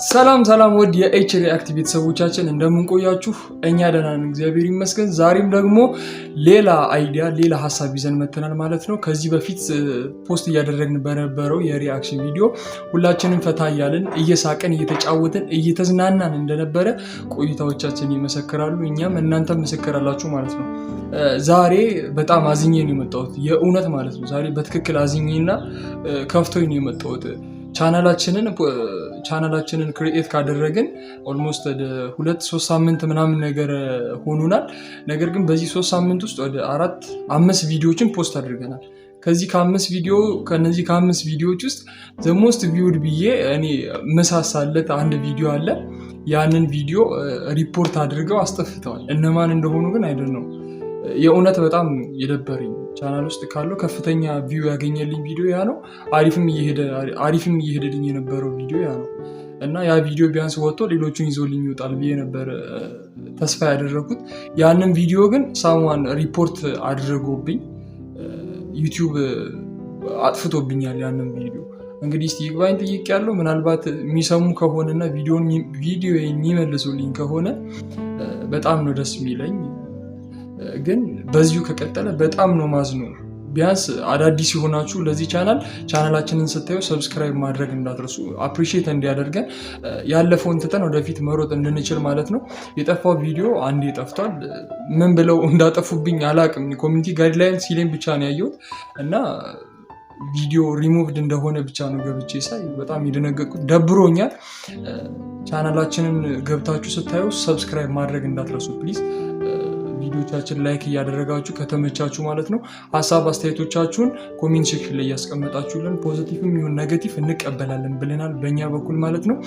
ሰላም ሰላም፣ ውድ የኤች ሪአክት ቤተሰቦቻችን፣ እንደምን ቆያችሁ? እኛ ደህና ነን፣ እግዚአብሔር ይመስገን። ዛሬም ደግሞ ሌላ idea፣ ሌላ ሀሳብ ይዘን መተናል ማለት ነው። ከዚህ በፊት post እያደረግን በነበረው የ reaction ቪዲዮ ሁላችንም ፈታ እያልን፣ እየሳቅን፣ እየተጫወትን፣ እየተዝናናን እንደነበረ ቆይታዎቻችን ይመሰክራሉ። እኛም እናንተም ምስክር አላችሁ ማለት ነው። ዛሬ በጣም አዝኜ ነው የመጣሁት፣ የእውነት ማለት ነው። ዛሬ በትክክል አዝኜና ከፍቶኝ ነው የመጣሁት። ቻናላችንን create ካደረግን almost ወደ 2-3 ሳምንት ምናምን ነገር ሆኖናል። ነገር ግን በዚህ 3 ሳምንት ውስጥ ወደ አራት አምስት ቪዲዮዎችን post አድርገናል። ከዚህ ከአምስት ቪዲዮ ከነዚህ ከአምስት ቪዲዮዎች ውስጥ the most viewed ብዬ እኔ መሳሳለት አንድ ቪዲዮ አለ። ያንን ቪዲዮ ሪፖርት አድርገው አስጠፍተዋል። እነማን እንደሆኑ ግን I don't know። የእውነት በጣም የደበረኝ፣ ቻናል ውስጥ ካለው ከፍተኛ view ያገኘልኝ ቪዲዮ ያ ነው። አሪፍም እየሄደልኝ የነበረው ቪዲዮ ያ ነው እና ያ ቪዲዮ ቢያንስ ወጥቶ ሌሎቹን ይዞልኝ ይወጣል ብዬ ነበር ተስፋ ያደረኩት። ያንን ቪዲዮ ግን someone ሪፖርት አድርጎብኝ ዩቲዩብ አጥፍቶብኛል ያንን ቪዲዮ። እንግዲህ እስቲ ይግባኝ ጠይቄያለሁ። ምናልባት የሚሰሙ ከሆነና ቪዲዮ የሚመልሱልኝ ከሆነ በጣም ነው ደስ የሚለኝ። ግን በዚሁ ከቀጠለ በጣም ነው ማዝነው። ቢያንስ አዳዲስ የሆናችሁ ለዚህ ቻናል፣ ቻናላችንን ስታዩ subscribe ማድረግ እንዳትረሱ፣ appreciate እንዲያደርገን፣ ያለፈውን ትተን ወደፊት መሮጥ እንድንችል ማለት ነው። የጠፋው ቪዲዮ አንዴ ጠፍቷል። ምን ብለው እንዳጠፉብኝ አላቅም። Community guideline ሲለኝ ብቻ ነው ያየሁት እና ቪዲዮ ሪሙቭድ እንደሆነ ብቻ ነው ገብቼ ሳይ በጣም የደነገጥኩት። ደብሮኛል። ቻናላችንን ገብታችሁ ስታዩ subscribe ማድረግ እንዳትረሱ please። ቪዲዮቻችን like እያደረጋችሁ ከተመቻችሁ ማለት ነው። ሀሳብ አስተያየቶቻችሁን comment section ላይ እያስቀመጣችሁልን positive ም ይሁን negative እንቀበላለን ብለናል በእኛ በኩል ማለት ነው።